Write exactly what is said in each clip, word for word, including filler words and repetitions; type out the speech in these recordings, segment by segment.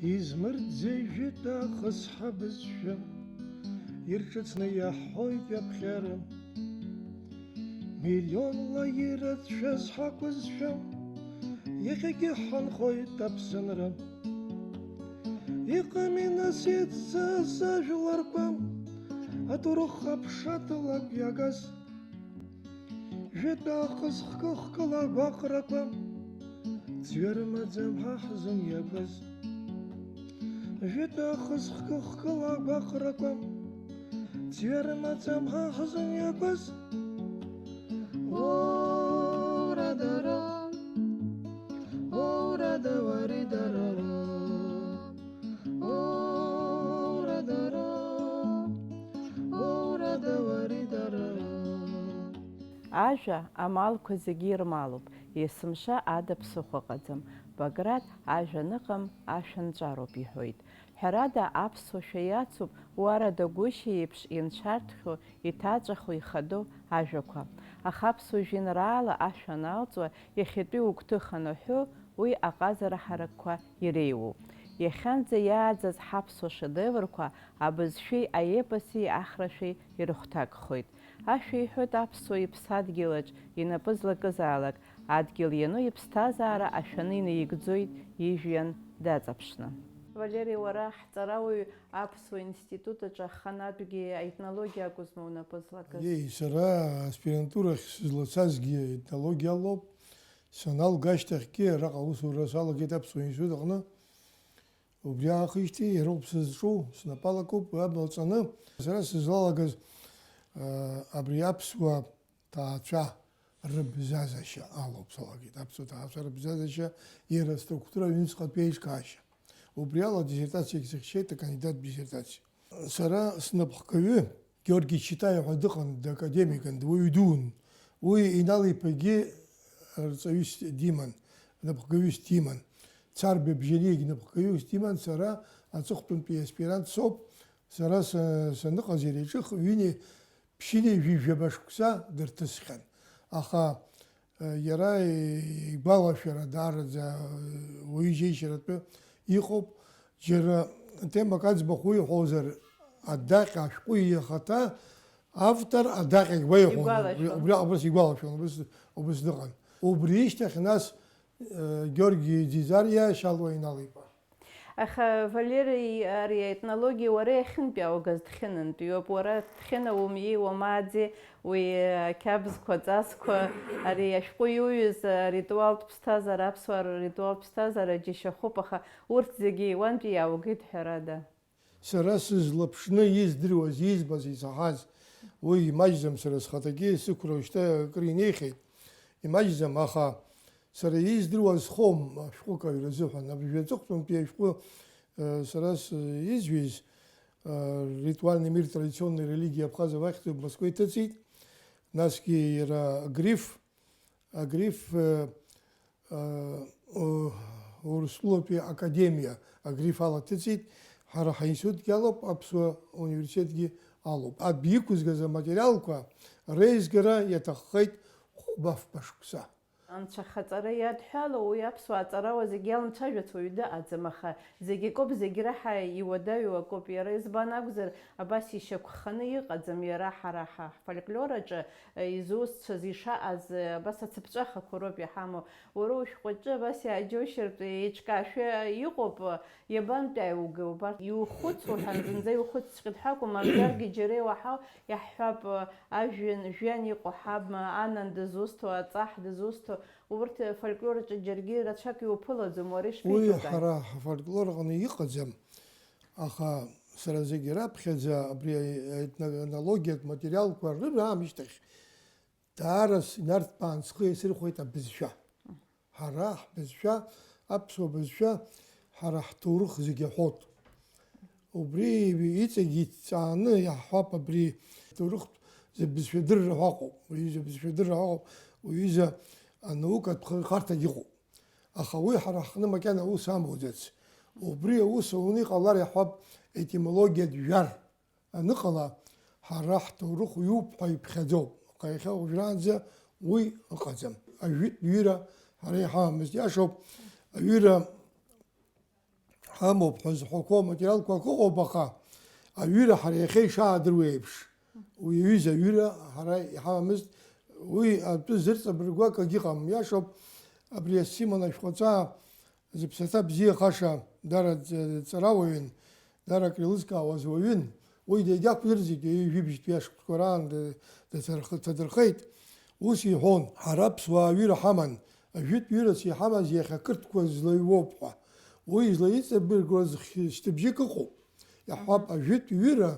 Измырӡеижьит аахыс ҳабызшәа, ирҿыцны иаҳҳәоит иаԥхьара. Миллионла ирацәаз ҳақәызшәа, иахьагьы ҳанхоит Аԥсынра. Иҟами нас иацҵаз ажәларқәа, аҭоурых аԥша ҭалак иагаз. Жәытә аахыс хкы-хкыла агәаҟрақәа, ӡҩа рымаӡам ҳа ҳзын иагәаз. Жәытә аахыс хкы-хкыла агәаҟрақәа, ӡҩа рымаӡам ҳа ҳзын иагәаз. Оура дара, оура дауари дарара. Оура дара, оура дауари дарара. Ажәа амалқәа зегьы ирмалуп, есымша ада ԥсыхәа ыҟаӡам. Баграт, ажәа аныҟам, ашәа нҵәароуп иҳәоит. Ҳәарада, аԥсуа шәа иацуп, уарадагәышьа еиԥш инцәарҭәхьоу, иҭаҵәаху, ихадоу ажәақәа. Аха аԥсуа жәеинраала ашәа аналҵуа, иахьатәи угәҭыха анаҳәо, уи аҟазара ҳаракқәа иреиуоуп. Иахьанӡа иааӡаз ҳаԥсуа шедеврқәа абызшәеи аепоси ахрашәеи ирыхәҭакхоит. Ашәа иҳәоит аԥсуа иԥсадгьылаҿ инапы злакызаалак, адгьыл иану иԥсҭазаара ашәаны инаигӡоит ижәҩан даҵаԥшны. Валери, уара ҳҵарауаҩ аԥсуа институт аҿы аханатәгьы аетнологиа акәызма унапы злакыз? Еи, сара аспирантурахь сызлацазгьы аетнологиа лоуп. Саналга ашьҭахьгьы араҟа аусура салагеит аԥсуа институт аҟны. Убри аахижьҭеи иароуп сызҿу, снапы алакуп уи абла ҵаны. Сара сызлалагаз, а, абри аԥсуа ҭаацәа рыбзазашьа алоуп салагеит. Аԥсуа ҭаацәа рыбзазашьа, иара аструктура аҩныҵҟатәи аиҿкаашьа. Убри ала диссертациагь сыхьчеит, акандидаттә диссертациа. Сара снапхгаҩы Георги Читаиа ҳәа дыҟан, дакадемикын, дуаҩ дуун. Уи Инал-иԥагьы рҵаҩыс диман, напхгаҩыс диман. Царбеи Бжьаниагь напхгаҩыс диман, сара аҵыхәтәантәи аспирант соуп. Сара са-, саныҟаз иара иҿы ҩынҩажәи ԥшьынҩажәи жәаба шықәса дырҭысхьан. Аха Иара игәалашәара даараӡа уаҩы иџьеишьаратәы иҟоуп. Џьара темак аӡбахә уиҳәозар, адаҟьа ашәҟәы ихаҭа автор адаҟьагь уа иҳәон. Игәалашәон. Убри, убри аҟыбарс игәалашәон, убыс, убыс дыҟан. Убри ишьҭахь нас, э, Георги Ӡиӡариа Шьалуа Инал-иԥа. Аха Валери ари аетнологиа уара иахьынтәи иааугаз дхьынантәиуп. Уара дхьынаум, иеиуам аӡе, уи ақьабзқәа, аҵасқәа, ари ашәҟәы иуҩыз аритуалтә ԥсҭазаара, аԥсуаа рритуалтә ԥсҭазаара џьашьахәуп, аха урҭ зегьы иуантәи иааугеит, ҳәарада. Сара сызлаԥшны издыруаз, избаз, исаҳаз, уи имаҷӡам, сара схаҭагьы сықәра уажәшьҭа акыр инеихьеит, имаҷӡам, аха сара издыруа зхом ашәҟәык аҩра азыҳәан. Абыржәы аҵыхәтәантәи ашәҟәы, э, сара сизҩыз, э, «Ритуальный мир традиционной религии абхазов» ахьӡуп, Москва иҭыҵит. Насгьы иара агриф, агриф, э, э, у-, Урыстәылатәи академиа агриф ала ҭыҵит, ҳара ҳаинститутгьы алоуп, аԥсуа университетгьы алоуп. Аб иқәызгаз аматериалқәа реизгара иаҭаххеит хәба-фба шықәса. Анцәа ахаҵара иадҳәало, уи аԥсуаа аҵарауаа зегьы иалымцәажәац уаҩы дыҟаӡам, аха зегь акоуп, зегь раҳа иуадаҩу акоуп. Иара избан акәзар, абас ишьақәханы иҟаӡам, иара ҳара ҳа ҳфольклор аҿы, э, изусҭцәаз ишаҟаз, э, абас ацыԥҵәахақәа роуп иҳамоу. Уара ушәҟәаҿы абас иааџьоушьартә еиҿкаашәа иҟоуп, э, иабантәи ааиугеи убарҭ? Иухәыцуа ҳәа зынӡа иухәыцҵәҟьеит ҳәа акәым, мамзаргьы џьара иуаҳау иаҳҳәап, э, ажәҩан, жәҩан иҟоу ҳаб, ма, анан дызусҭоу, аҵаҳ дызусҭоу, Урҭ фольклор аҿы џьаргьы рацәак иуԥылаӡом, уара ишԥеиҿукааи? Уи ҳара ҳфольклор аҟны иҟаӡам, аха сара зегьы раԥхьаӡа абри аетнологиатә материалқәа рыраамышьҭахь даара инарҭбаан схы иасырхәеит абызшәа. Ҳара ҳбызшәа, аԥсуа бызшәа, ҳара ҳҭоурых зегьы аҳәот. Убри иҵегь иҭҵааны иаҳҳәап, абри ҭоурыхтә зыбызшәа дырра ҳәа ыҟоуп, уаҩы изы абызшәа дырра ҳәа ыҟоуп, уаҩы изы анаукатә хырхарҭагь ыҟоуп. Аха уи ҳара ҳҟны макьана аус амоуӡац. Убри аус ауны иҟалар иаҳҳәап, етимологиатә жәар аныҟала, ҳара ҳҭоурых ҩуп ҳәа иԥхьаӡоуп. Аха иахьа уажәраанӡа уи ыҟаӡам. Ажәытә ҩыра ҳара иҳамамызт. Иашоуп, аҩыра ҳамоуп ҳәа зҳәақәоу аматериалқәа акы ыҟоуп, аха аҩыра ҳара иахьа ишаадыруа еиԥш, уи аҩыза аҩыра ҳара иҳамамызт, уи атәы зырҵабыргуа акгьы ыҟам. Иашоуп, абри Симон ашәҟәаҵаа зыԥсаҭа бзиахаша, дара ҵ-, ҵарауаҩын, дара акры еилызкаауаз уаҩын, уи дегьақәдырӡит, ҩажәи жәибжьтәи ашықәсқәа раан д-, дацарх-, дҭадырхеит. Ус иҳәон, ҳара аԥсуаа аҩыра ҳаман, ажәытә ҩырас иҳамаз иахьа ақырҭқәа злаҩуоуп ҳәа. Уи излаиҵабыргуаз хь-, шьҭыбжьык ыҟоуп. Иаҳҳәап, ажәытә ҩыра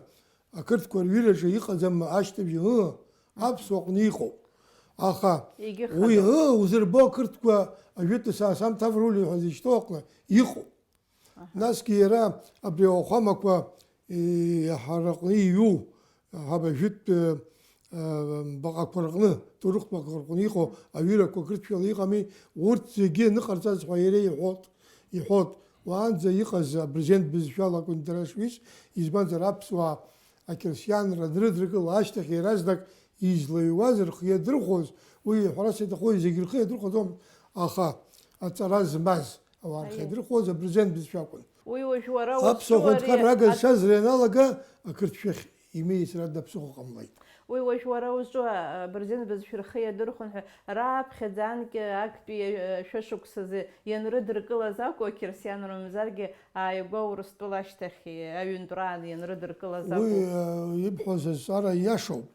ақырҭқәа рҩыраҿы иҟаӡам ашьҭыбжь, ыы, аԥсуа аҟны иҟоуп. Аха егьырхадоуп. Уи, ыы, узырбо ақырҭқәа ажәытә саасамҭ аврулиа ҳәа зышьҭоу аҟны иҟоуп. Аҳа. Насгьы иара абри ауахәамақәа, э, ҳара аҟны иҩу, ҳаб ажәытә, э, э, баҟақәа рҟны, ҭоурыхтә баҟақәа рҟны иҟоу аҩырақәа кырцәала иҟами, урҭ зегьы аныҟарҵаз ҳәа иара иҳәот, иҳәот, уаанӡа иҟаз абырзен бызшәала акәын дара шҩыз, избанзар аԥсуаа ақьырсианра анрыдракыла ашьҭахь иаразнак излаҩуаз рхы иадырхәоз, уи ҳәарас иаҭаху зегь рхы иадырхәаӡом, аха аҵара змаз ауаа рхы Аиеи. Иадырхәоз абырзен бызшәа акәын. Уи уажә уара Аԥсуа узҿу ари ахәынҭқарра агазшазра ианалага, ақырҭшәахь имеисра даԥсыхәа ҟамлеит. Уи уажә уара узҿу, а, абырзен бызшәа рхы иадырхәон ҳәа, раԥхьаӡа анкьа актәи, а, шәышықәсазы ианрыдыркылаз акәу, ақьырсианра мамзаргьы ааигәа Урыстәыла ашьҭахь аҩынтәраан ианрыдыркылаз Уи, акәу? Э, ибҳәаз азҵаара иашоуп.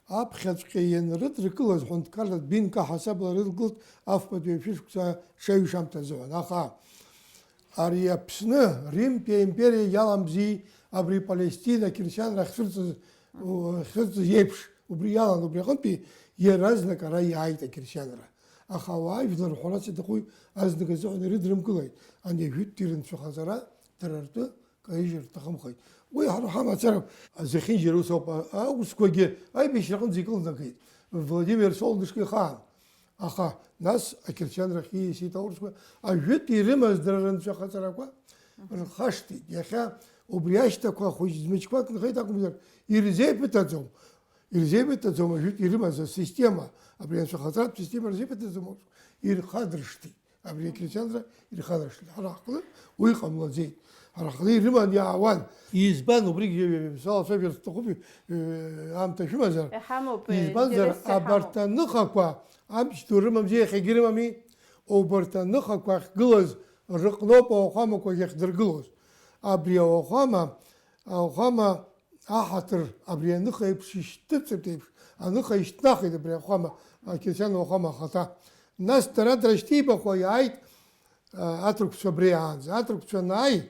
Аԥхьаҵәҟьа ианрыдыркылаз ҳәынҭқарратә бинк аҳасабала рыдгылт афбатәи ашәышықәса шаҩышамҭа азыҳәан. Аха ари Аԥсны Римтәи аимпериа иаламзи абри Палестина ақьырсианра ахьцәырҵыз, ахьцәырҵыз еиԥш, убри иалан, убри аҟынтәи иаразнак ара иааит ақьырсианра. Аха ауаа жәлар ҳәарас иаҭахуи, азнык азыҳәан ирыдрымкылеит, ани ажәытәтәи рынцәахаҵара дара ртәы каижьыр рҭахымхеит. Уи ҳара ҳамацара зехьынџьара ус ауп, а-, аурысқәагьы аибашьраҟынӡа икылнагеит Владимир Солнышко ихаан. Аха нас ақьырсианрахь ииасит аурысқәа, ажәытә ирымаз дара рынцәахаҵарақәа рхашҭит. Иахьа убри ашьҭақәа хәыҷ-змыҷқәак нхеит акәымзар, ирзеибыҭаӡом, ирзеибыҭаӡом ажәытә ирымаз асистема, абри анцәахаҵаратә система рзеибыҭаӡом, ирхадыршҭит. Абри ақьырсианра ирхадыршҭит. Ҳара ҳҟны уи ҟамлаӡеит. Ҳара ҳҟны ирыман иаауан. Избан убригь, э, салацәажәарц сҭахуп, э, аамҭа шәымазар. Иҳамоуп, э, Избанзар, интерес иҳамоуп. Абарҭ аныхақәа амч ду рымамзи, иахьагьы рымами. Убарҭ аныхақәа ахьгылаз рыҟноуп ауахәамақәагь ахьдыргылоз. Абри ауахәама, ауахәама аҳаҭыр абри аныха еиԥш ишьҭыҵыртә еиԥш, аныха ишьҭнахит абри ауахәама, ақьырсиан уахәама ахаҭа. Нас дара дрышьҭеибахуа иааит, а, аҭырқәцәа абри аанӡа. Аҭырқәцәа анааи,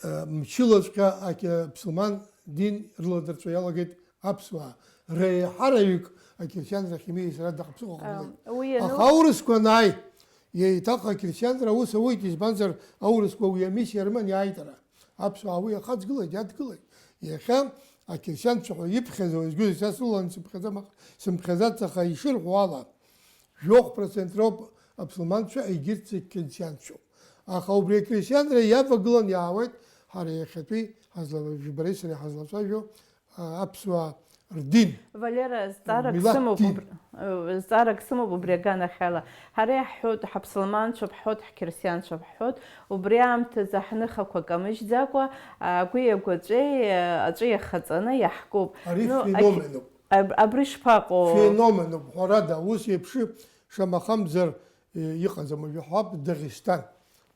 а, мчылаҵәҟьа ақь-, аԥсылман дин рыладырҵәо иалагеит аԥсуаа. Реиҳараҩык ақьырсианрахь имеисра даҟаԥсыхәа ҟамлеит. А, уи ану- Аха аурысқәа анааи, еиҭах ақьырсианра аус ауеит, избанзар аурысқәа уи амиссиа рыман иааит ара. Аԥсуаа уи ахаҵгылеит, иадгылеит. Иахьа ақьырсианцәа ҳәа иԥхьаӡоу, изгәыз са сылаланы сыԥхьаӡам, аха, сымԥхьаӡац, аха ишырҳәо ала, жәохә процент роуп аԥсылманцәа, егьырҭ зегь қьырсианцәоуп. Аха убри ақьырсианра иавагылан иаауеит ҳара иахьатәи ҳазлаҩ-, бареи сареи ҳазлацәажәо, а, аԥсуаа рдин. Валера, зҵаарак Милаҭ сымоуп дин. Убр-, э, зҵаарак сымоуп убри аганахьала. Ҳара иаҳҳәоит, ҳаԥсылманцәоуп ҳҳәоит, ҳқьырсианцәоуп ҳҳәоит, убри аамҭазы ҳныхақәа камыжьӡакәа, агәи агәаҵәеи, э, аҵәы иахаҵаны иаҳкуп. Ари Ну, феноменуп. Аб-, абри шԥаҟоу? Феноменуп, ҳәарада, ус еиԥш шамахамзар, э, иҟаӡам, уажәы ҳәап, Даӷьсҭан.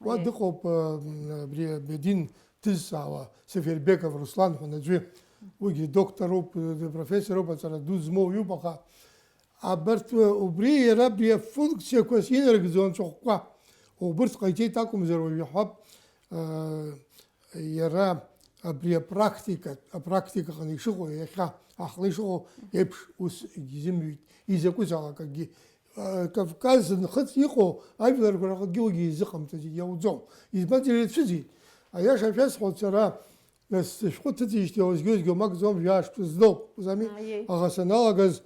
Уа Аиеи. Дыҟоуп, э, м, абри Бедин дызҵаауа, Сафербеков Руслан ҳәа аӡәы. Уигьы доктороуп, э, профессоруп, аҵара ду змоу иоуп, аха абарҭ, э, убри иара абри афункциақәа инарыгӡон ҵәахәқәа. Убырҭ ҟаиҵеит акәымзар, уажәы ҳәап, э, иара абри апрактика, апрактикаҟны ишыҟоу, иахьа аҳҟны ишыҟоу еиԥш ус егьизымҩит, изакәызаалак акгьы. Кавказ нхыҵ иҟоу ажәларқәа рҟынгьы уигьы изыҟамҵаӡеит, иауӡом. Избанзар, ирацәыӡит. Аиаша шәасҳәоит сара, сышәҟәы ҭыҵижьҭеи уеизгьы-уеизгьы уамак зуам, жәаа шықәса зноуп, узами? Аиеи. Аха саналагаз,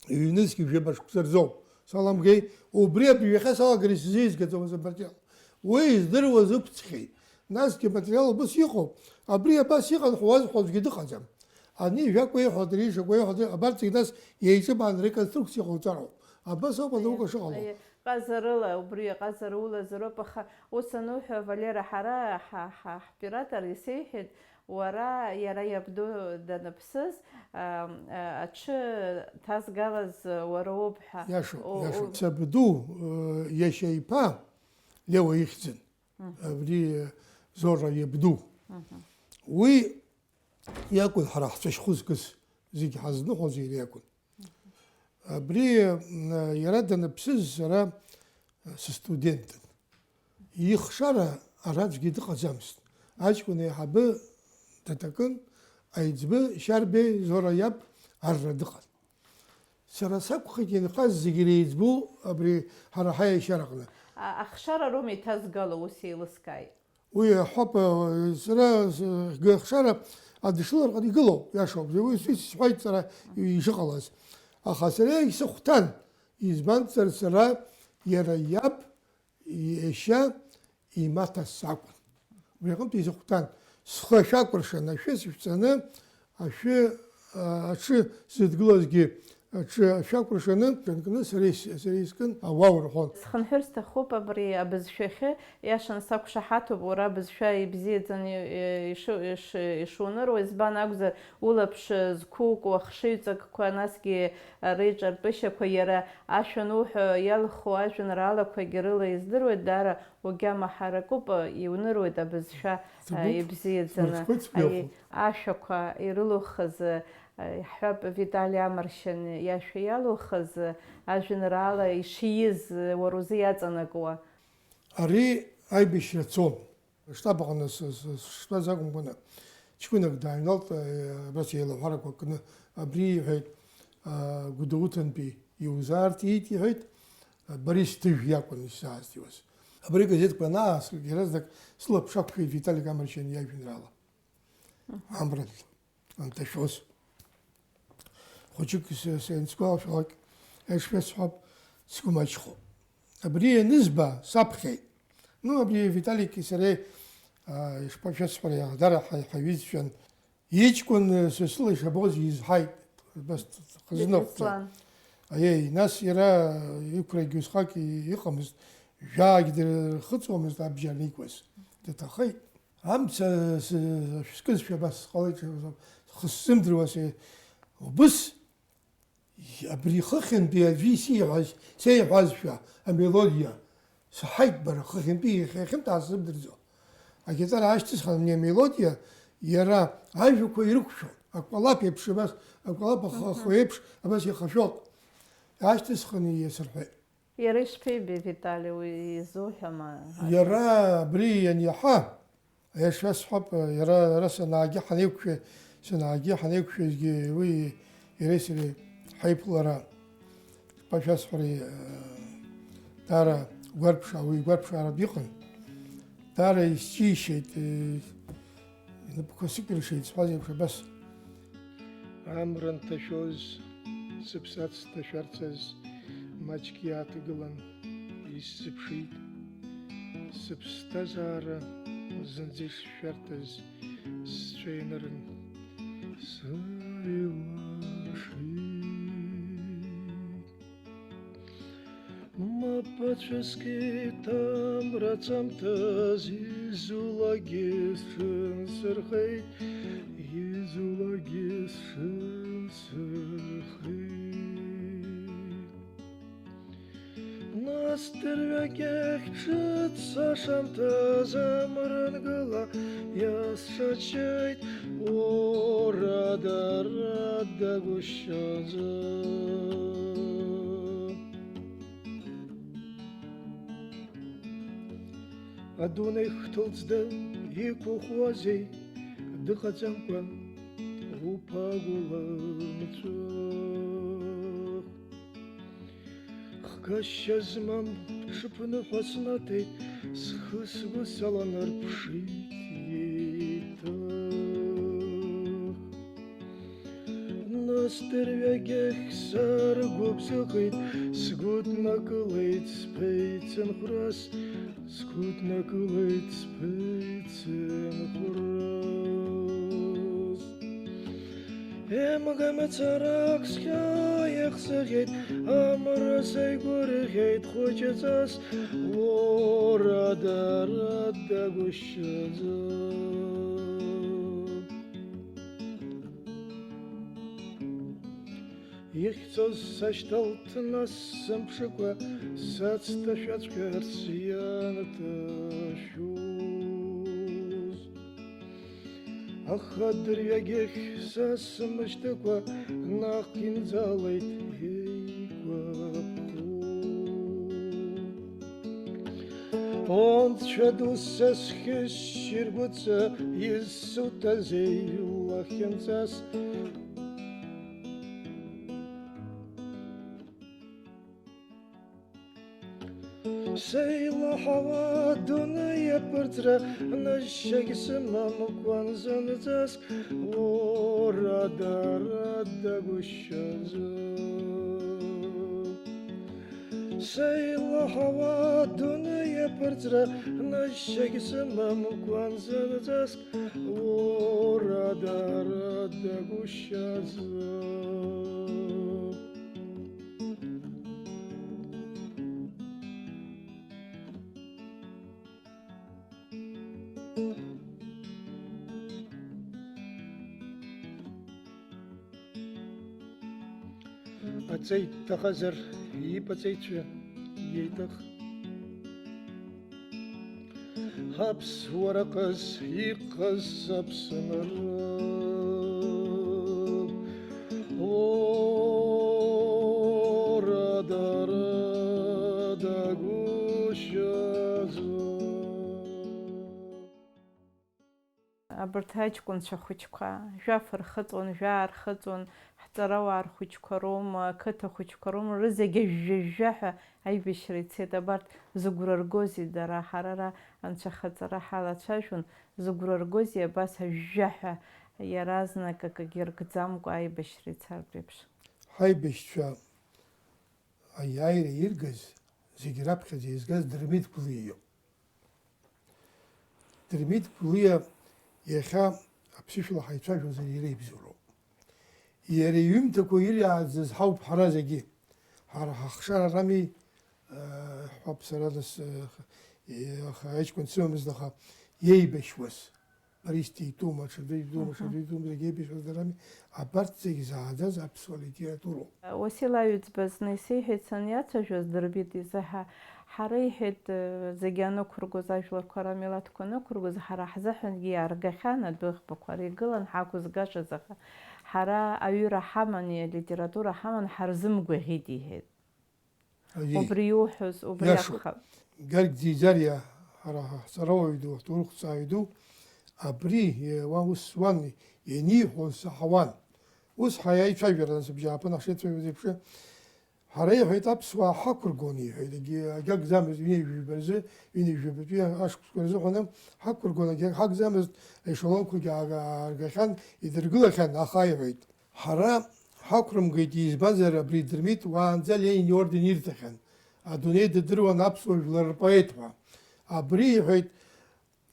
ҩнызқь жәаба шықәса рзоуп. Саламгеи, убри абри ҩахьа салагар исзеизгаӡомызт аматериал. Уи издыруаз ықәҵхьеит. Насгьы аматериал убыс иҟоуп. Абри абас иҟан ҳәа уазҳәо аӡәгьы дыҟаӡам. Ани жәакәа иҳәо, ари шакәа иҳәо, абарҭ зегь нас еиҿыбаан реконструкциа ҟауҵароуп. Абас ауп анаука шыҟало. Аиеи. Ҟазарыла, убри ҟазарыла зыроуп, аха ус ануҳәа, Валера, ҳара, ҳа, ҳа, ҳоператор исеиҳәеит, уара, иара иабду даныԥсыз, а, а, аҽы ҭазгалаз уара уоуп ҳәа. Иашоуп, О, иашоуп. о. Сабду, э, иашьа иԥа, Леуа ихьӡын. Мгм. Абри, э, Зора иабду. Мгм. Уи иакәын ҳара ҳцәа шьхәы зкыз, зегь ҳазныҳәоз иара иакәын. Абри, м, иара даныԥсыз, сара, э, сыстудентын. Ихшара ара аӡәгьы дыҟаӡамызт. Аҷкәын аиҳабы даҭакын, аиҵбы Шьарбеи Зора иаб арра дыҟан. Сара сакәхеит инхаз зегьы реиҵбу абри ҳара ҳаиашьараҟны. А-, ахшара роума иҭазгало, ус еилыскааит. Уи аҳәоуп, сара, с-, гыхшара адышыларҟа игылоуп, иашоуп. Уи сҳәеит сара ишыҟалаз. Аха сара исыхәҭан, избанзар сара иара иаб, иашьа, имаҭа сакәын. Убри аҟынтә исыхәҭан. Схы ашәакәыршан, ашәы сышәҵаны, ашәы, а, аҽы сзыдгылазгьы аҽы ашәакәыршаны, кынкны сара ис-, сара искын ауаа урҳәон. Схынҳәыр сҭахуп абри абызшәахьы, иашан сақәшаҳаҭуп, уара абызшәа ибзиаӡаны, э, ишо-, иш-, ишуныруа, избан акәзар, улаԥш зқәукуа ахшыҩҵакқәа, насгьы реиҿартәышьақәа, иара ашәа ануҳәо иалху ажәеинраалақәагьы рыла издыруеит, даара угьама ҳаракуп, иуныруеит абызшәа, Ҭабуп. э, ибзиаӡаны. Сгәаԥхоит, сгәаԥхоит. Аи-, ашәақәа ирылухыз, э, иаҳҳәап, Витали Амаршьан иашәа иалухыз, э, ажәеинраала ишиз, э, уара узы иаҵанакуа. Ари аибашьра цон. Аштаб аҟны с-, с-, сыштәаз акәымкәаны, ҷкәынак дааҩналт, э, абас еилаҳәарақәа кны, абри иҳәеит, а, Гәдоуҭантәи иузаарҭиит, иҳәеит, а, Борис Ҭыжә иакәын исзаазҭиуаз. Абри агазеҭқәа анааскьа, иаразнак сылаԥш ақәшәеит Виталик Амаршьан иажәеинраала. Мгм. Амра анҭашәоз. Хәыҷык с-, с-, сгәалашәалак, ишшәасҳәап, сгәы маҷхоуп. Абри ианызба, саԥхьеит. Ну, абри Виталики сареи, а, ишԥашәасҳәари, дара ҳа-, ҳаҩызцәан. Иҷкәын, э, сасыла ишабоз изҳаит, убас хазына Беслан. Аиеи, нас иара иқәрагьы усҟак и-, иҟамызт, жәаагьы дырхыҵуамызт абџьар аникуаз. Дҭахеит. Амца с-, шәскызшәа абас сҟалеит, схы сзымдыруа се-, убыс, абри хыхьынтәи аӡәы исеиҳәаз, сеиҳәазшәа, амелодиа, саҳаит бара, хыхьынтәи иахьа-, иахьынтә аасзымдырӡо. Агитара аашьҭысхын, ани амелодиа, иара ажәақәа ирықәшәон, акәалаԥ еиԥш абас, акәалап ахы, Мгм. ахы еиԥш абас ихашәон. Аашьҭысхын ииасырҳәеит. Иара ишԥеибеи, Витали, уи изуҳәама? Иара абри ианиаҳа, аиаша сҳәап, иара ара санаагьы ҳанеиқәшәа-, санаагьы ҳанеиқәшәазгьы уи иареи сареи ҳаиԥылара, шԥашәасҳәари, даара гәарԥшаа, уи гәарԥшааратә иҟан. Даара исџьеишьеит, инапқәа сыкәыршеит, сҳәаз еиԥш абас. Амра анҭашәоз, сыԥсаҭ сҭашәарцаз маҷк иааҭгылан, исзыԥшит. Сыԥсҭазаара зынӡа ишшәарҭаз сцәа ианырын, сеилашит. Мап ацәыскит амра ҵамҭаз, изулагьы сҽынсырхеит, изулагьы сҽынсырхеит. Нас дырҩегьых ҿыц ашамҭаз амрангыла иасҿаччеит, ура, дара дагәышьаӡа. Адунеи хҭылҵда иқәыӷәӷәазеи, дыҟаӡамкәа уԥа гәылымҵәах. Хгашьа змам ҽыԥныҳәа снаҭеит, схы сгәы саланарԥшит еиҭах. Нас дырҩегьых саргәыбзыӷит, сгәыднакылеит сԥеицынхәрас, сгәыднакылеит сԥеицынхәрас. Ем Мгамацарак схьаа иахсыӷьеит, амра саигәырӷьеит хәыҷыҵас, уара дара дагәышьаӡа. Ихьӡоз сашьҭалт нас сымԥшыкәа, сацҭашәаҵәҟьарц ианаҭашәоз. Аха дырҩегьых са сымышьҭыкәа, наҟ инӡалеит еиқәаԥхо. Онцәа ду, са схьы ссиргәыҵа, изсуҭазеи лахьынҵас? Сеилаҳауа адунеи аԥырҵра, нышьагь сымамкәан зынӡаск, уара дара дагәышьаӡа. Сеилаҳауа адунеи аԥырҵра, нышьагь сымамкәан зынӡаск, уара дара дагәышьаӡа. Аҵеи дҭахазар, ипаҵеицәа иеиҭах. Аԥсуара ҟаз иҟаз аԥсынра, уара дара дагәышьаӡом. Абарҭ аҷкәынцәа хәыҷқәа, жәаф рхыҵуан, жәаа рхыҵуан, ҳҵарауаа рхәыҷқәа роума, ақыҭа хәыҷқәа роума, рызегьы ажәжәа-жәжәаҳәа аибашьра ицеит. Абарҭ зыгәра ргозеи дара? Ҳара ара анцәахаҵара ҳалацәажәон, зыгәра ргозеи абас ажәжәаҳәа иаразнак акгьы ркӡамкәа аибашьра ицартә еиԥш? Ҳаибашьцәа аиааира иргаз, зегьы раԥхьаӡа изгаз Дырмит Гәлиа иоуп. Дырмит Гәлиа иахьа аԥсышәала ҳаицәажәозар иара ибзоуроуп. Иара иҩымҭақәа ириааӡаз ҳауп ҳара зегьы. Ҳара ҳахшара рами, э, ҳҳәап сара нас, э, аха аҷкәын дсымамызт, аха иеибашьуаз. Борис дитәума, ҽаӡәы итәума, Аҳа. ҽаӡәы итәума, зегь еибашьуаз дарами. Абарҭ зегь зааӡаз аԥсуа литературоуп. Уасил Аҩӡба зны исеиҳәеит саниацәажәоз Дырмит изы, ҳа-, ҳара, иҳәеит, зегьы анықәыргоз, ажәларқәа рамилаҭқәа анықәыргоз, ҳара ҳзыҳәангьы иааргахьан адәы ӷбақәа, ара игылан ҳақәызгашаз, аха ҳара аҩыра ҳаман, алитература ҳаман, ҳарзымгәаӷьит, иҳәеит. Аиеи. Убри иуҳәоз, убри Иашоуп. Акәхап. Гьаргь Ӡиӡариа, ҳара ҳаҵарауаҩ ду, ҳҭоурыхҭҵааҩ ду, абри, е, уа ус зуан, ианиҳәоз саҳауан. Ус ҳаиааицәажәара, нас абжьааԥын ҳшеицәажәоз еиԥш, ҳара, иҳәеит, аԥсуаа ҳақәыргон, иҳәеит, егьи агьагӡамызт, ҩынҩажәижәба рзы, ҩынҩажәижәабатәи ашықәсқәа рзыҳәаны ҳақәыргон, агьа-, ҳагӡамызт, аешелонқәагьы аага-, ааргахьан, идыргылахьан, аха, иҳәеит, ҳара ҳақәрымгеит, избанзар, абри Дырмит уаанӡа Ленин иорден ирҭахьан. Адунеи дадыруан аԥсуа жәлар рпоет ҳәа. Абри, иҳәеит,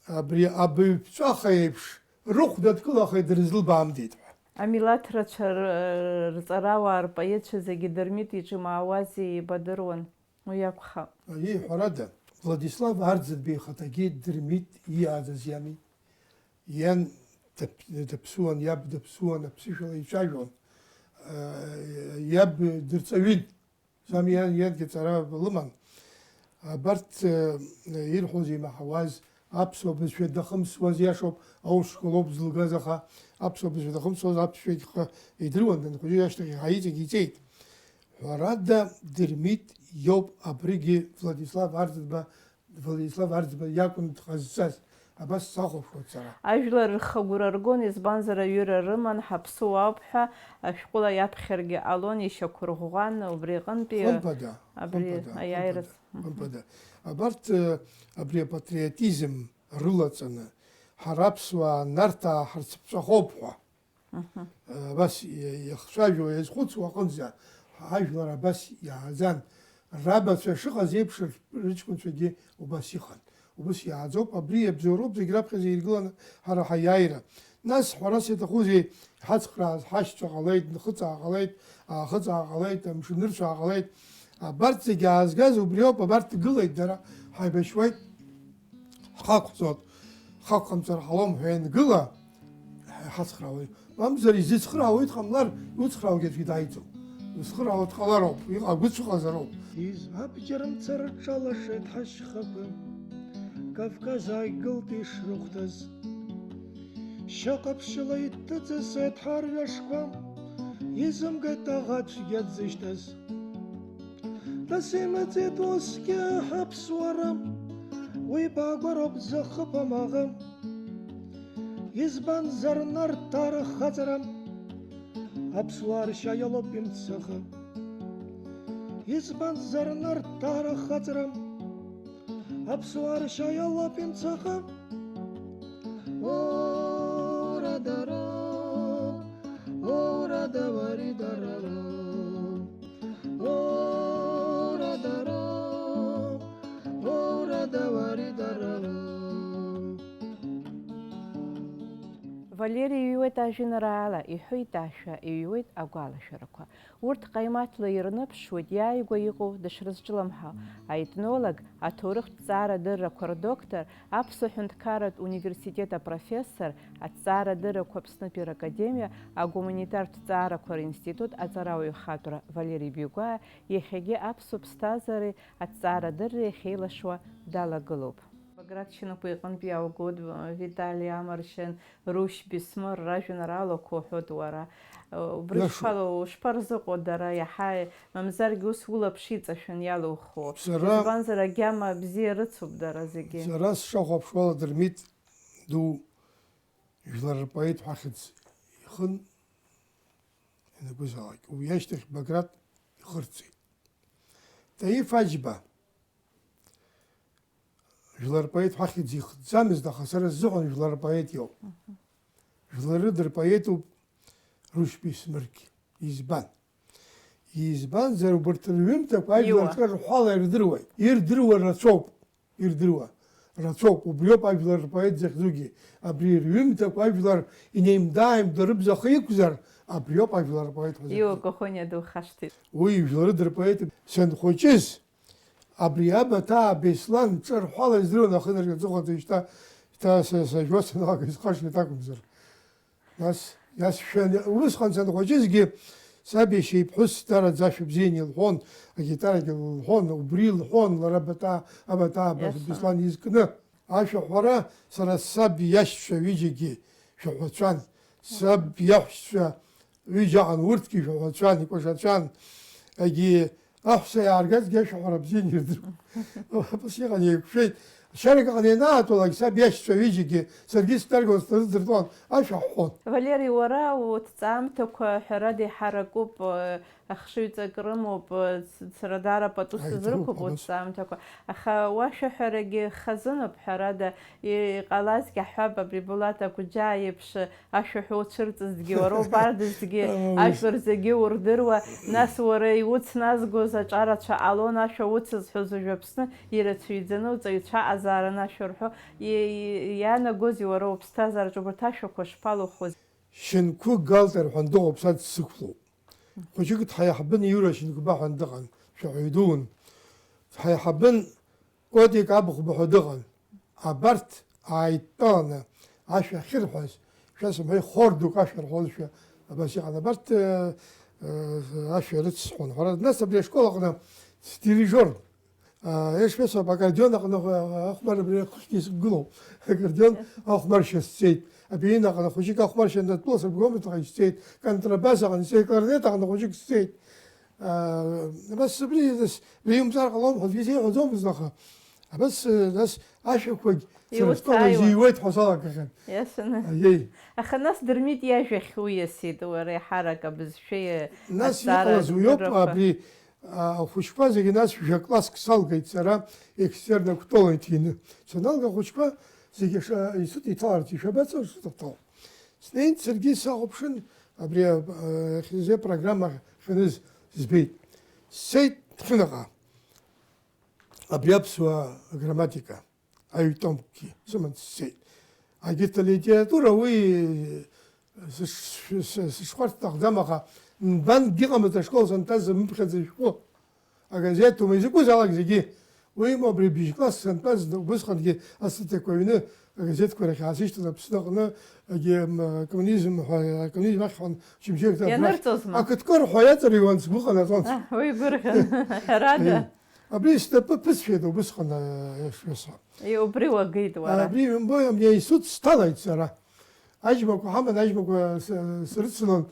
абри абаҩԥҵәаха еиԥш рыхәда дкылахеит, дрызлыбаамдеит ҳәа. Амилаҭ рацәа р-, рҵарауаа, рпоетцәа зегьы Дырмит иҿы имаауази ибадыруан, уи акәхап. Аиеи, ҳәарада, Владислав Арӡынба ихаҭагьы Дырмит ииааӡаз иами. Иан дап-, даԥсуан, иаб даԥсуан, аԥсышәала ицәажәон. Иаб дырҵаҩын. Зам иан, иангьы ҵара лыман. Абарҭ, э, ирҳәоз, имаҳауаз, аԥсуа бызшәа дахымсуаз иашоуп, аушколоуп зылгаз, аха аԥсуа бызшәа дахымсуаз аԥсшәагьы ха-, идыруан, данхәыҷы ашьҭахь иаҳа иҵегь иҵеит. Ҳәарада, Дырмит иоуп абригьы Владислав Арӡынба, Владислав Арӡынба иакәын дҟазҵаз. Абас сахәаԥшуан сара. Ажәлар рхы агәра ргон, избанзар, аҩыра рыман, ҳаԥсуа ауп ҳәа, ашәҟәыла иаԥхьаргьы ҟалон, ишьақәырӷәӷәан, убри аҟынтәи Хымԥада, абри хымԥада, аиааира хымԥада, хымԥада. Абарҭ, э, абри апатриотизм рылаҵаны, ҳара аԥсуаа Нарҭаа ҳарцыԥҵәахоуп ҳәа, Мгм. Абас иа-, иахцәажәо, иазхәыцуа аҟынӡа, ҳажәлар абас иааӡан, рабацәа шыҟаз еиԥш, р-, рыҷкәынцәагьы убас иҟан. Убас иааӡоуп, абри иабзоуроуп зегь раԥхьаӡа иргыланы ҳара ҳаиааира. Нас, ҳәарас иаҭахузеи, ҳацхрааз, ҳашьцәа ҟалеит, нхыҵаа ҟалеит, аахыҵаа ҟалеит, амшынырцәаа ҟалеит. Абарҭ зегьы аазгаз убриоуп, абарҭ гылеит дара, ҳаибашьуеит, ҳхақәхӡоит, ҳхақәхамҵар ҟалом ҳәа иангыла, ҳацхраауеит. Мамзар изыцхраауеит, ҟамлар, иуцхрааугьы аӡәгьы дааиӡом. Узцхраауа дҟалароуп, иҟагәыцәҟазароуп. Из-, абџьар мцарҿалашеит ҳашьхақәа, Кавказ ааигылт ишрыхәҭаз. Шьаҟа ԥшьыла иҭыҵыз еиҭҳарҩашқәа, изымгеит аӷа цәгьа дзышьҭаз. Нас имыӡеит усгьы аԥсуара, уи баагәароуп дзахыԥом аӷа. Избанзар Нарҭаа рхаҵара, аԥсуаа ршьа иалоуп имцахы. Избанзар Нарҭаа рхаҵара, аԥсуаа ршьа иалоуп имцахы. Ора дара, ора давари дарара. Ора дара, ора давари дарара. Валери иҩуеит ажәеинраала, иҳәоит ашәа, иҩуеит агәалашәарақәа. Урҭ ҟаимаҭла ирныԥшуеит иааигәа иҟоу дышрызҿлымҳау, аетнолог, аҭоурыхтә ҭҵаарадыррақәа рдоктор, Аԥсуа ҳәынҭқарратә университет апрофессор, аҭҵаарадыррақәа Аԥснытәи ракадемиа агуманитартә ҭҵаарақәа ринститут аҵарауаҩ хаҵәра Валери Бигәаа иахьагьы аԥсуа ԥсҭазаареи аҭҵаарадырреи ахьеилашуа далагылоуп. Баграт Шьынқәба иҟынтә иааугоит Витали Амаршьан, Рушь Бисмыр ражәеинраалақәа уҳәоит уара. Убри Иашоуп. Шԥалоу, ушԥарзыҟоу дара, иаҳа, мамзаргьы ус улаԥш иҵашәан иалуху? Сара Избанзар, агьама бзиа рыцуп дара зегьы. Сара сшахәаԥшуала, Дырмит ду жәлар рпоет ҳәа ахьӡ ихын ианакәызаалак. Уи ашьҭахь Баграт ихырцеит. Таиф Аџьба жәлар рпоет ҳәа ахьӡ ихҵӡамызт, аха сара сзыҳәан жәлар рпоет иоуп. Мгм. Жәлары дырпоетуп Рушь Бисмыргь. Избан? Избанзар, убарҭ рҩымҭақәа ажәлар Иуа. Рҿы рҳәала ирдыруеит. Ирдыруа рацәоуп. Ирдыруа рацәоуп. Убриоуп ажәлар рпоет захьӡугьы. Абри рҩымҭақәа ажәлар инеимда-ааимда рыбз ахы иқәзар, абриоуп ажәлар рпоет ҳәа захьӡу. Иуа Коӷониа духашҭит. Уи жәлары дырпоет. Санхәыҷыз, абри Абаҭаа Беслан ҿырҳәала издыруан ахынаркьа аҵыхәанӡа, шьҭа, шьҭа са, сажәуа саналага, исхашҭит акәымзар. Нас иасшәан, усҟан санхәыҷызгьы, саб иашьа иԥҳәыс дараӡа ашәа бзианы илҳәон, агитарагьы лылҳәон, убри илҳәон лара Абаҭаа, Абаҭаа Беслан изкны. Ашәаҳәара сара саб иашьцәа ҩыџьагьы шәаҳәацәан. Саб иаҳәшьцәа ҩыџьа аҟан, урҭгьы шәаҳәацәан, икәашацәан. Егьи аҳәса иааргазгьы ашәаҳәара бзианы ирдыруан. Абас иҟан, еиқәшәеит. Ашьарак аҟны ианаатәалак, саб иашьцәа ҩыџьагьы, саргьы сҭаргон, срыдыртәон, ашәа ҳҳәон. Валери, уара уҭҵаамҭақәа, ҳәарада, иҳаракуп, ахшыҩҵак рымоуп, ц-, цра даара пату Аиҭаруп, сызрықәуп абас. Уҭҵаамҭақәа. Аха уашәаҳәарагьы хазыноуп, ҳәарада, и-, иҟалазгьы ҳҳәап, абри Булат Агәыџьаа иеиԥш, ашәаҳәа уцәырҵызҭгьы, уара убардызҭгьы, Ау. Ажәлар зегьы урдыруа, нас уара иуцназгоз аҿарацәа ҟалон, ашәа уцызҳәоз уажә Аԥсны ирацәаҩӡаны уҵаҩцәа азаараны ашәа рҳәо, и-, и-, иаанагозеи уара уԥсҭазаараҿы убарҭ ашәақәа шԥалухуз? Шьынқәы Галтер ҳәа дыҟоуп, са дсықәлоуп. Хәыҷык дҳаиҳабын, Иура Шьынқәба ҳәа дыҟан, шәаҳәаҩ дуун. Дҳаиҳабын, Кодик Абыхәба ҳәа дыҟан. Абарҭ ааидтәаланы ашәа ахьырҳәаз, шәа сымҳәеи, хор дук ашәа рҳәозшәа, абас иҟан. Абарҭ, э, э, ашәа рыцсҳәон. Ҳәарада, нас абри ашкол аҟны сдирижиор, а, ишԥасҳәап, аккордеон аҟны ахәмар абри ахыхьгьы сықәгылоуп. Аккордеон ахәмаршьа сҵеит. Апианино аҟны хәыҷык ахәмаршьа анатәыла сырбгомызт, аха исҵеит. Контрабас аҟны сҵеит, кларнет аҟны хәыҷык сҵеит. Аа, абас абри, нас, беимҵар ҟалом ҳәа аӡәгьы сеиҳәаӡомызт, аха абас, э, нас ашәақәагь сара Иуцааиуа. Стәала изыҩуеит ҳәа салагахьан. Иашаны. Аиеи. Аха нас Дырмит иажәахь уиасит, уара еиҳарак абызшәеи, Нас азҵаара иҟалаз уиоуп, рақәа. Абри, а, ахәыҷқәа зегьы нас жәа-класск салгеит сара, экстернак школ иҭины. Саналга ахәыҷқәа зегьы ша-, институт иҭаларц ишәабаҵәҟьа, институт аҭал. Снеин, саргьы сахәаԥшын, абри, а, хьыӡе программа ахьыныз збеит. Сцеит Ҭхьынаҟа. Абри аԥсуа грамматика аҩ-томкгьы сыман сцеит. Агьырҭ алитература уи сыш-, сыш-, сышхәарц сҭахӡам, аха нбангьы ыҟамызт ашкол санҭаз, мыԥхьаӡа шәҟәы. Агазеҭ ума изакәызаалак зегьы. Уимоу абри бжь класс сантәаз убысҟангьы асҭыҭақәа аҩны агазеҭқәа рахь аасышьҭын, Аԥсны аҟны, егьи, м, акоммунизм ҳәа, акоммунизм ахьхәан шьыбжьык абрахь Ианырҵозма? Акыткыр ҳәа иаҵырҩуан, сгәы ҟанаҵон. Аҳ, уи гәырӷьон. Ҳәарада. Абри снапы ԥысшәеит убысҟан, а, ишәасҳәо. И, убри уагеит уара. Абри, умбои, абри аинститут сҭалеит сара. Аџьмақәа ҳаман, аџьмақәа с-, срыцлон.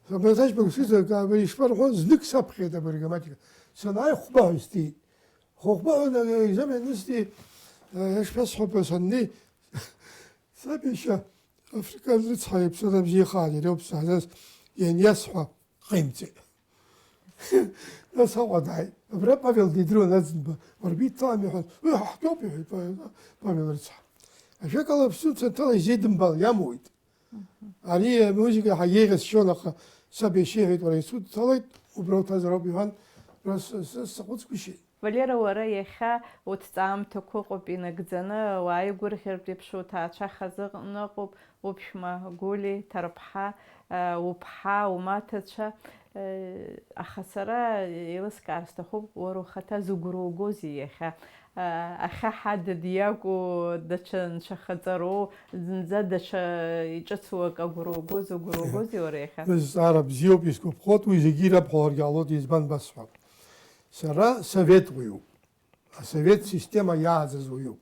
Абас аџьмақәа срыцлон, абри ишԥарҳәо, знык саԥхьеит абри аграмматика. Санааи, хәба ҳәа истиит. Хәба ҳәа на-, аекзамен ысти, э, ишԥасҳәо, саннеи, саб иашьа африкан рыцҳа иԥсы набзиахааит, иара иоуп саҳзаз ианиасҳәа, ҟаимҵеит. Нас Аҟәа дааит. Абра Павел дидыруан Аӡынба. Уарбеи дҭалами ҳәа. Уи ҳа ҳтәоуп, иҳәеит Па-, Павел рыцҳа. Ажәакала, Аԥсны Цантрала изеидымбал иамуит. Ари амузыка ҳагьеиӷьасшьон, аха саб иашьа иҳәеит, уара институт дҭалеит, убра уҭазар ауп, иҳәан, убра с-, с-, саҟәыҵгәышьеит. Валера, уара иахьа уҭҵаамҭақәа ыҟоуп инагӡаны, уааигәырӷьартә еиԥш уҭаацәа хазы ыҟоуп, уԥшәма Гәли, Ҭарԥҳа, уԥҳа, умаҭацәа, аха сара еилыскаар сҭахуп, уара ухаҭа зыгәра угозеи иахьа? Ахьа ҳадыд иакәу, даҽа нцәахаҵароу, зынӡа даҽа иҿыцу акы агәра уго, зыгәра угозеи уара иахьа? Зҵаара бзиоуп, исгәаԥхоит, уи зегьы ирабҳәаларгьы ҟалоит, избан басҳәап. Сара советуаҩуп. Асовет система иааӡаз уаҩуп.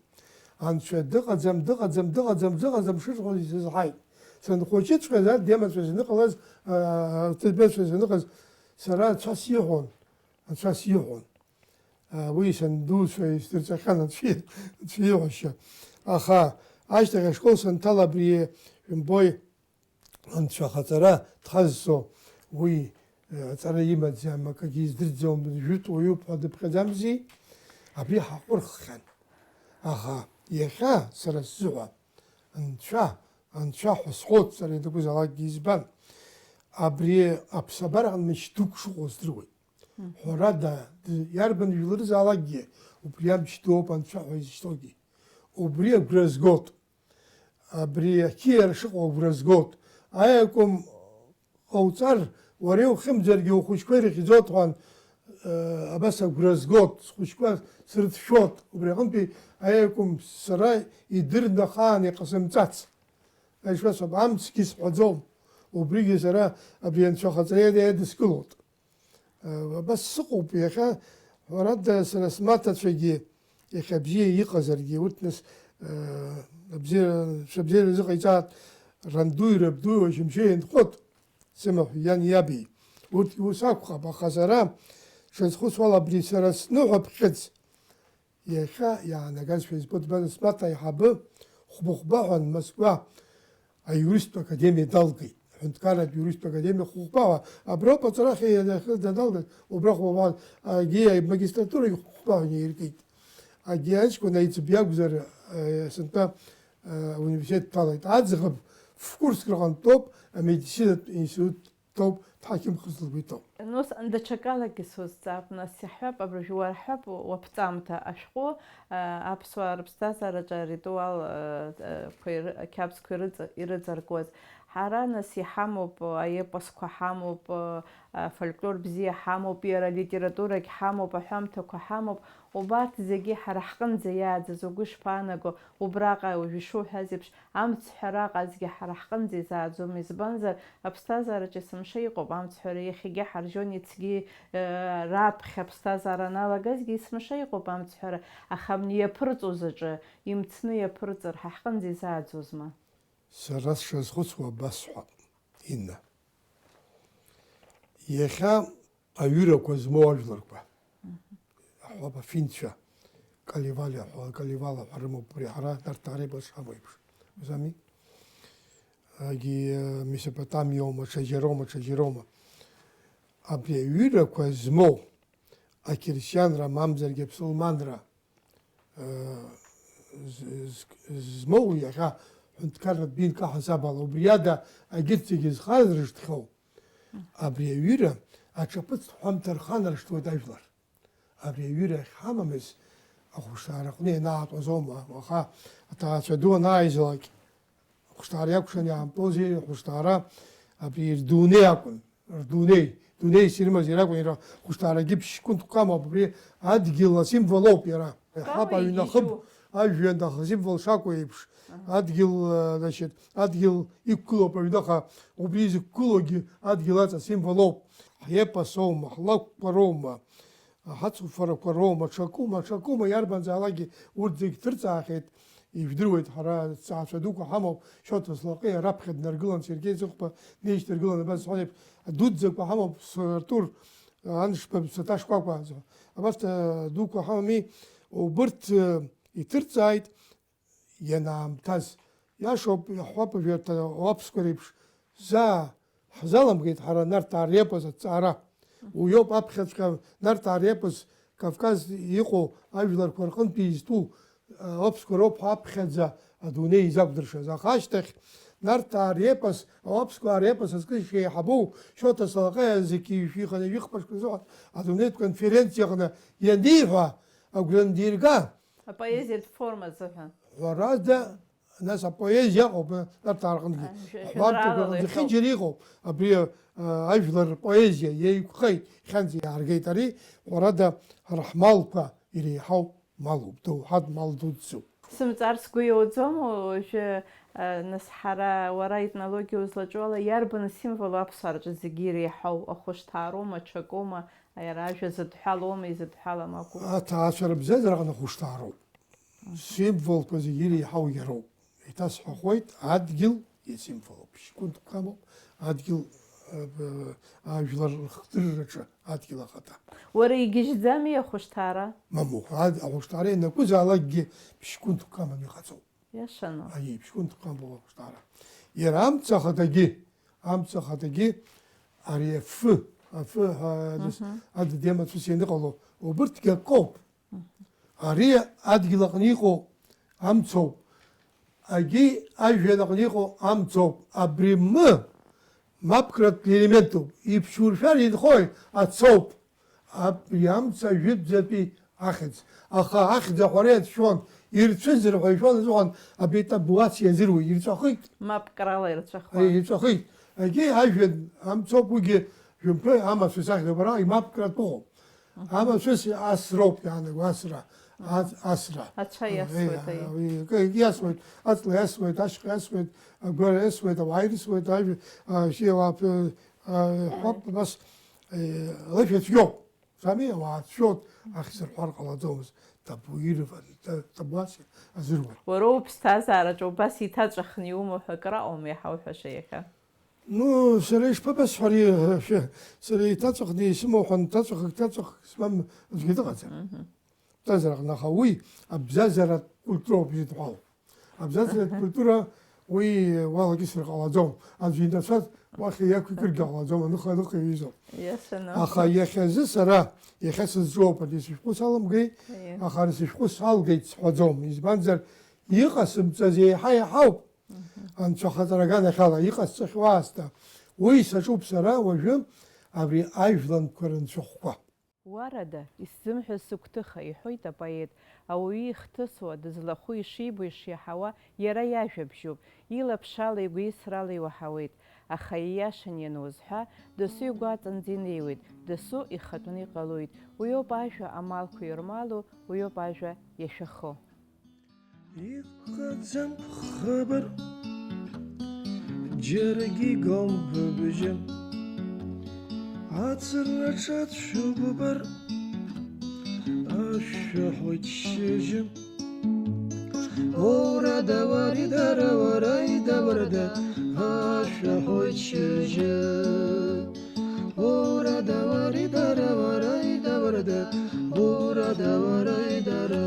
Анцәа дыҟаӡам, дыҟаӡам, дыҟаӡам, дыҟаӡам шырҳәоз исызҳаит. Санхәыҷыҵәҟьаз, адемацәа зныҟалаз, аа, аҭыӡбацәа зныҟаз, сара анцәа сиҳәон, анцәа сиҳәон. Аа, уи сандуцәа исдырҵахьан анцәа, анцәа иҳәашьа. Аха ашьҭахь ашкол санҭала абри, шәымбои, Анцәа ахаҵара дхазҵо, уи, э, аҵара имаӡам, акгьы издырӡом, жәытә уаҩуп ҳәа дыԥхьаӡамзи? Абри ҳаҟәырххьан. Аха иахьа сара сзыҳәа Анцәа, Анцәа ҳәа сҳәоит, сара ианакәызаалакгьы избан? Абри аԥсабараҟны мчы дук шыҟоу здыруеит. Мгм. Ҳәарада, д-, иарбан жәларызаалакгьы убри амч дууп Анцәа ҳәа изышьҭоугьы. Убри агәра згоит. Абри ақьиара шыҟоу агәра згоит. Аиакәым ҟауҵар, уара иухьымӡаргьы ухәыҷқәа ирыхьӡоит ҳәа, э, абас агәра згоит, схәыҷқәа срыцәшәоит, убри аҟынтәи аиакәым сара идырны ахаан иҟасымҵац. Ишԥасҳәап, амцгьы сҳәаӡом, убригьы сара абри анцәахаҵара иада иадыскылоит. Абас сыҟоуп иахьа, ҳәарада, сара смаҭацәагьы иахьа бзиа иҟазаргьы, урҭ нас, абзиара, шәабзиара рзыҟаиҵааит, рандуи рабдуи уажәымшьы инхоит, сымаҳә иан иаби. Урҭгьы ус акәхап, аха сара сшазхәыцуала, абри сара сныҳәа ԥхьыӡ Иахьа иаанагазшәа избоит, База Смаҭ аиҳабы хәба-хәба ҳәа Москва аиуристтә академиа далгеит. Аҳәынҭқарратә иуристтә академиа хәба-хәба ҳәа. Аброуп аҵарахь иахьа даналгаз, убра хәба-хәба ҳәа, агьи амагистратурагь хәба-хәба ҳәа инаиркит. Агьи аҷкәын аиҵбы иакәзар, э, сынтәа, э, ауниверситет дҭалеит. Аӡӷаб ф-курск рҟынтәоуп амедицинатә институт ҭоуп, дҳақьымхарц лгәы иҭоуп. Ус, даҽакалагьы сузҵаап, нас иаҳҳәап, абыржәы уарҳәап, уаԥҵамҭа ашәҟәы, а, аԥсуаа рыԥсҭазаараҿы аритуал, а, а, қәа иры-, ақьабзқәа ирыҵа-, ирыҵаркуаз. Ҳара, нас, иҳамоуп, аепосқәа ҳамоуп, а, афольклор бзиа ҳамоуп, иара алитературагь ҳамоуп, аҳәамҭақәа ҳамоуп, убарҭ зегьы ҳара ҳҟынӡа иааӡаз угәы ишԥаанаго, убраҟа уажә ишуҳәаз еиԥш, амцҳәара аҟазгьы ҳара ҳҟынӡа изааӡом, избанзар, аԥсҭазаараҿы есымша иҟоуп амцҳәара, иахьагьы ҳаржьон, иацгьы, э, раԥхьа аԥсҭазаара аналагазгьы есымша иҟоуп амцҳәара, аха амни иаԥырҵоз аҿы, имцны иаԥырҵыр, ҳа ҳҟынӡа изааӡозма? Сара сшазхәыцуа абасҳәап, Инна. Иахьа аҩырақәа змоу ажәларқәа. Аҳәап, афинцәа, Каливали аҳәа, Каливала ҳәа рымоуп, убри ҳара Нарҭаа реиԥш ҳамоу еиԥш. Узами? Агьи, э, Месопотамиоума, ҽаџьароума, ҽаџьароума. Абри аҩырақәа змоу, ақьырсианра мамзаргьы аԥсылманра, э, з-, з-, змоу иахьа ҳәынҭқарратә еинкаҳазаб ала, убри ада агьырҭ зегьы зхазыршҭхьоу, абри аҩыра аҿаԥыцтә ҳәамҭа рханаршҭуеит ажәлар. Абри аҩыра ахьҳамамыз ахәышҭаараҟны ианаатәаз аума, уаха аҭаацәа ду анааизалак, Хәышҭаара иакәшан иаамтәозеи, хәышҭаара абри рдунеи акәын, рдунеи, дунеис ирымаз иара акәын, иара хәышҭаарагьы ԥшь-кәынтә ҟамоуп, абри адгьыл асимвол ауп иара. Иаҳҳәап, аҩны ахыб, ажәҩан ахасимвол шакәу еиԥш, адгьыл, а, значит, адгьыл иқәгылоуп аҩныҟа, убри изықәгылоугьы адгьыл аҵа асимволоуп. Ҳепосоума, ҳлакәқәа роума, ҳацуфарақәа роума, ҽакума, ҽакума, иарбанзаалакгьы урҭ зегь ҭырҵаахьеит, ижәдыруеит, ҳара ҭҵаацәа дуқәа ҳамоуп, Шоҭа Слаҟьиа раԥхьа днаргылан, Сергеи Зыхәба днеишьҭаргылан, абас ҳәа еиԥш, дуӡӡақәа ҳамоуп, Артур Аншба, Саҭа Шкәакәа, абарҭ, э, дуқәа ҳамами, убырҭ, э, иҭырҵааит ианаамҭаз. Иашоуп, иаҳҳәап, ажәарҭа уаԥсқәа реиԥш, заа ҳзаламгеит ҳара Нарҭаа репос аҭҵаара. Уиоуп аԥхьаҵәҟьа Нарҭаа репос Кавказ иҟоу ажәларқәа рҟынтәи изтәу, а, аԥсуаа роуп ҳәа аԥхьаӡа адунеи изақәдыршаз. Аха ашьҭахь Нарҭаа репос, аԥсуаа репос азкны ишеиҳабу Шоҭа Салаҟьиа зегьы ишәиханы ижәихԥашқәа рзыҳәан адунеитә конференциаҟны ианиҳәа, агәра андирга, апоезиатә форма азыҳәан. Ҳәарада, нас апоезиа ыҟоуп, Нарҭаа рҟынгьы. Ҳәарҭақәа рҟынӡахьы џьара иҟоуп. Абри, а, ажәлар рпоезиа еиқәхеит, хьанҵа иааргеит ари, ҳәарада, ҳара ҳмалқәа иреиҳау малуп, доуҳатә мал дуӡӡоуп. Сымҵар сгәы иауӡом, уажәы, а, нас ҳара, уара аетнологиа узлаҿу ала, иарбан асимвол аԥсуаа рҿы зегьы иреиҳау, ахәышҭаароума, аҽакоума, иара ажәа зыдҳәалоума, изыдҳәалам акәу? Аҭаацәа рыбзазараҟны ахәышҭаароуп. Символқәа зегьы иреиҳау иароуп. Еиҭасҳәахоит, адгьыл иасимволуп. Шькәынтә ԥхамоуп, адгьыл, э, ажәлар рыхдырраҿы адгьыл ахаҭа. Уара игьежьӡами ахәышҭаара? Мамоу, ад-, ахәышҭаара ианакәызаалакгьы ԥшь-кәынтә ԥхаман иҟаҵоуп. Иашану? Аиеи, ԥшь-кәынтә ԥхамоуп ахәышҭаара. Иара амца ахадагьы, амца ахадагьы, ари афы, афы ҳәа, адыд-, Мгм. адыд иамацәыс ианыҟало, убырҭгьы акоуп. Ари адгьыл аҟны иҟоу амцоуп. Агьи ажәҩан аҟны иҟоу амцоуп. Абри мы мапкратә елементуп. Иԥшууршәар инхои? Ацоуп. Абри амца жәытәӡатәи ахьӡ. Аха ахьӡ аҳәара иацәшәон, ирцәыӡыр ҳәа ишәон азыҳәан абри табуациа иазыруит. Ирҵәахит. Мап крала ирҵәахуан. Аи, ирҵәахит. Агьи ажәҩан амцоуп, уигьы жәымҭәы амацәыс ахьӡуп. Ара имапкратә ыҟоуп. Амацәыс асроуп иаанаго, асра, ац-, асра. Ацәа иасуеит, Е, аи. Уи, ке-, иасуеит, аҵла иасуеит, ашьха иасуеит, агәара иасуеит, ауаа ирысуеит, ажә-, а, шьи ауаа п-, а, ҳәоуп, нас, е, лышәа цәгьоуп. Сами ауаа цәгьоуп, ахьӡ рҳәар ҟалаӡомызт, табуирова, та-, табуаси азыруа. Уара уԥсҭазаараҿы убас иҭаҵәахны иумоу ҳәа акыр аҟоума иҳауҳәаша иахьа? Ну, сара ишԥабасҳәари, шәы-, сара иҭаҵәахны исымоу ҳәа, ҭаҵәахак, ҭаҵәахак змам аӡәгьы дыҟаӡам. Мгм. Ҭаҵәахак, аха уи абзазаратә культуроуп изыдҳәалоу. Абзазаратә культура уи уалагьы сырҟалаӡом. Аӡә инацәаз уахь иақәикыргьы ҟалаӡом, аныха-, аныха иҩызоуп. Иашаны. Аха иахьазы сара, иахьа сызҿу ауп, ари сышәҟәы саламгеи, Аиеи. Аха ари сышәҟәы салгеит сҳәаӡом. Избанзар, иҟасымҵаз еиҳа иаҳауп. Анцәа ахаҵара аганахьала иҟасҵахьоу аасҭа, уи саҿуп сара уажәы абри ажәлантәқәа рынцәахәқәа. Уарада, исзымҳәаз сыгәҭыха, иҳәоит апоет, ауаҩы ихҭысуа, дызлахәу ишибо ишиаҳауа иара иажәабжьуп, илаԥшала игәеисрала иуаҳауеит, аха ииашан ианузҳәа, досу игәаҵанӡа инеиуеит, досу ихатәны иҟалоит, уиоуп ажәа амалқәа ирмалу, уиоуп ажәа иашәахо. Иҟаӡам хабар, џьаргьы игом быбжьы. Аҵра ҽацәыббар, ашәа ҳәоит шьыжьы. Оура давари дара, уара идаварда, ашәа ҳәоит шьыжьы. Ура давари дара, уара идаварда, ура давари дара.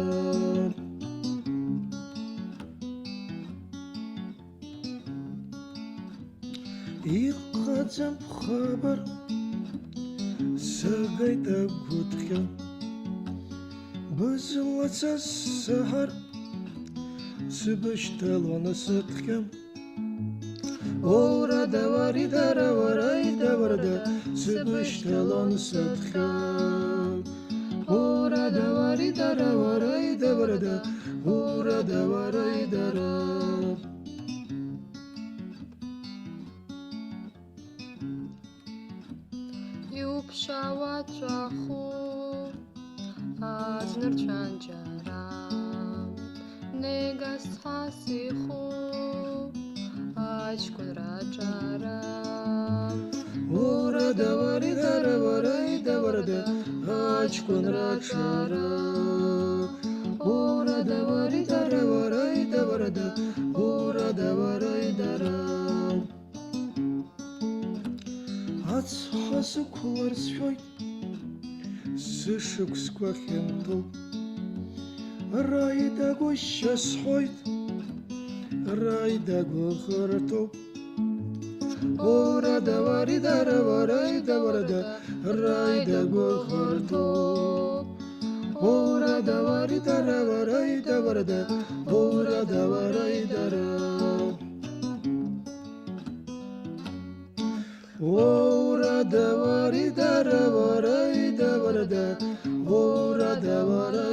Иҟаӡам хабар, сагеит агәыҭҟьа, бызлацаз саҳар, сыбышьҭалон сыҭҟьа. Оура давари дара, уара идаварда, сыбышьҭалон сыҭҟьа. Оура давари дара, уара идаварда, ура давари дара. Ԥшьа уаҵәаху аӡнырцәанҷара, нега сцас иху аҷкәынра аҿара. Ура, давари, дара, вараи, даварада, аҷкәынра аҿара. Ура, давари, дара, вараи, даварада, ура, давараи, дара. Ацҳа сықәлар сшәоит, сышықәсқәа хьанҭоуп. Раида гәышьа сҳәоит, Раида гәыӷырҭоуп. Ура, давари, дара, вараи, даварада, Раида гәыӷырҭоуп. Ура, давари, дара, вараи, даварада, ура, давараи, дара. Ура, давари, дара, вараи, даварада, ура, давараи.